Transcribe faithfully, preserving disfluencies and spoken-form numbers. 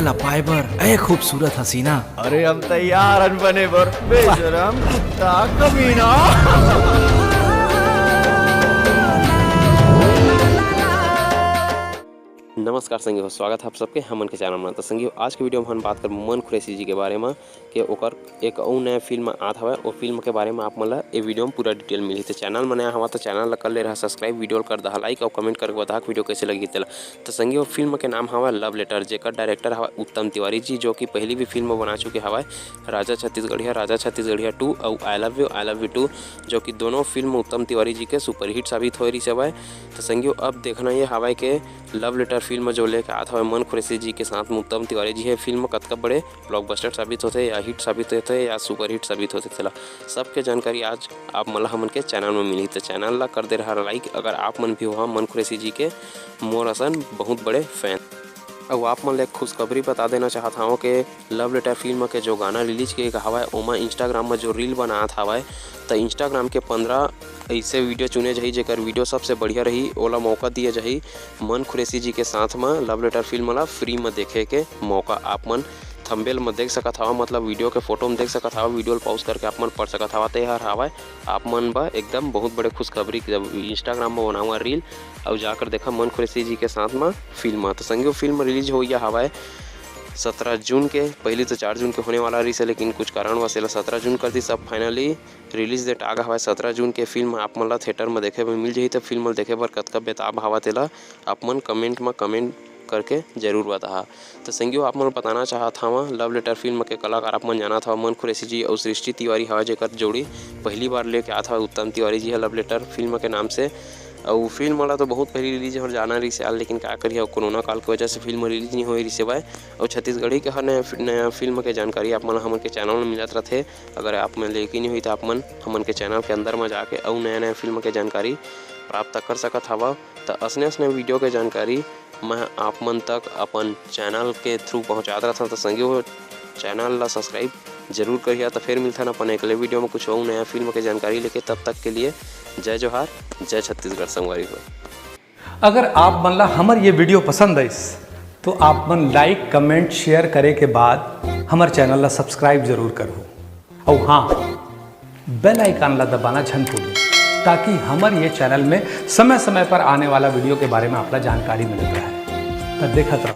ला पाए बर, ए खूबसूरत हसीना। अरे हम तैयार हन बने बर, बेशरम कुत्ता कमीना। नमस्कार संगी हो, स्वागत है आप सबके हमन के चैनल में। तो संगी हो, आज के वीडियो में हम बात करबो मन खुरैशी जी के बारे में कि ओकर एक अउ नया फिल्म आत हवय, ओ फिल्म के बारे में आप मन ला ए वीडियो में पूरा डिटेल मिलही। तो चैनल में नया हवा तो चैनल ला कर ले रहा सब्सक्राइब, वीडियो ला कर दहा लाइक अउ कमेंट करके बता कि वीडियो कैसे लगी तेला। तो संगी हो, फिल्म के नाम हवय लव लेटर, जेकर डायरेक्टर हवय उत्तम तिवारी जी, जो कि पहली भी फिल्म बना चुके हवय, राजा छत्तीसगढ़िया, राजा छत्तीसगढ़िया टू अउ I Love You, I Love You two, जो कि दोनों फिल्म उत्तम तिवारी जी के सुपरहिट साबित होए रहिस हवय। तो संगी हो, अब देखना ये हवय के लव लेटर फिल्म जो लेके आत हवय मन खुरैशी जी के साथ में उत्तम तिवारी जी, हे फिल्म कतका बड़े ब्लॉकबस्टर साबित होथे या हिट साबित होथे या सुपरहिट साबित होथे, तेला सबके जानकारी आज आप मन ला हमन के चैनल में मिलही। तो चैनल ला कर दे रहा लाइक, अगर आप मन भी होहा मन खुरैशी जी के मोर असन बहुत बड़े फैन। अउ आप मन ला एक खुशखबरी बता देना चाहत हवं के लव लेटर फिल्म के जो गाना रिलीज के हवय, ओमा Instagram में जो रील बनात हवय, त Instagram के पंद्रह ऐसे वीडियो चुने जाही, जेकर वीडियो सबसे बढ़िया रही, ओला मौका दिया जाही मन खुरैशी जी के साथ म लव लेटर फिल्म ला फ्री म देखे के मौका। आप मन थंबनेल म देख सकत हव, मतलब वीडियो के फोटो म देख सकत हव, वीडियो ल पॉज करके आप मन पढ़ सकत हव। ते हर हवय आप मन बर एकदम बहुत बड़े खुशखबरी, जब Instagram म बनावा रील अउ जाकर देखा मन खुरैशी जी के साथ म फिल्म। तो संगी हो, फिल्म रिलीज होइया हवय सत्रह जून के। पहली तो चार जून के होने वाला रहिस हे, लेकिन कुछ कारणवश एला सत्रह जून कर दिस। अब फाइनली रिलीज डेट आ गा हवय सत्रह जून के। फिल्म आप मन ला थिएटर म देखे बर मिल जाही। तो फिल्म ल देखे बर कतका बेताब हवा, तेला आप मन कमेंट म कमेंट करके जरूर बताहा। तो संगी हो, आप मन ल बताना चाहत हवं, लव लेटर फिल्म के कलाकार आप मन जानत हव, मन खुरैशी जी अउ सृष्टि तिवारी हवय, जेकर जोड़ी पहली बार लेके आत हवय उत्तम तिवारी जी ह लव लेटर फिल्म के नाम से। अउ फिल्म वाला तो बहुत पहले रिलीज हो जाना रहिस यार, लेकिन का करिए, कोरोना काल के वजह से फिल्म रिलीज नहीं होए रहिस हवय। अउ छत्तीसगढ़ी के हर नया फि-, नया फिल्म के जानकारी आप मन ल हमन के चैनल में मिलत रथे। अगर आप मन लेके नहीं होई, तो आप मन हमन के चैनल के अंदर में जाके अउ नया नया फिल्म के जानकारी प्राप्त कर सकत हवव। तो असने असने वीडियो के जानकारी मैं आप मन तक अपन चैनल के थ्रू पहुंचात रहथन। तो संगी हो, चैनल ला सब्सक्राइब जरूर करिहा। तो फिर मिलथन अपन अगले वीडियो में कुछ अउ नया फिल्म के जानकारी लेके। तब तक के लिए जय जोहार, जय छत्तीसगढ़ संगवारी हो। अगर आप मन ला हमर ये वीडियो पसंद आइस, तो आप मन लाइक, कमेंट, शेयर करे के बाद हमर चैनल ला सब्सक्राइब जरूर करहु। अउ हाँ, बेल आइकन ला दबाना झन भूलहू, ताकि हमर ये चैनल में समय-समय पर आने वाला वीडियो के बारे में आप ला जानकारी मिलत रहे। तो देखत रहहू।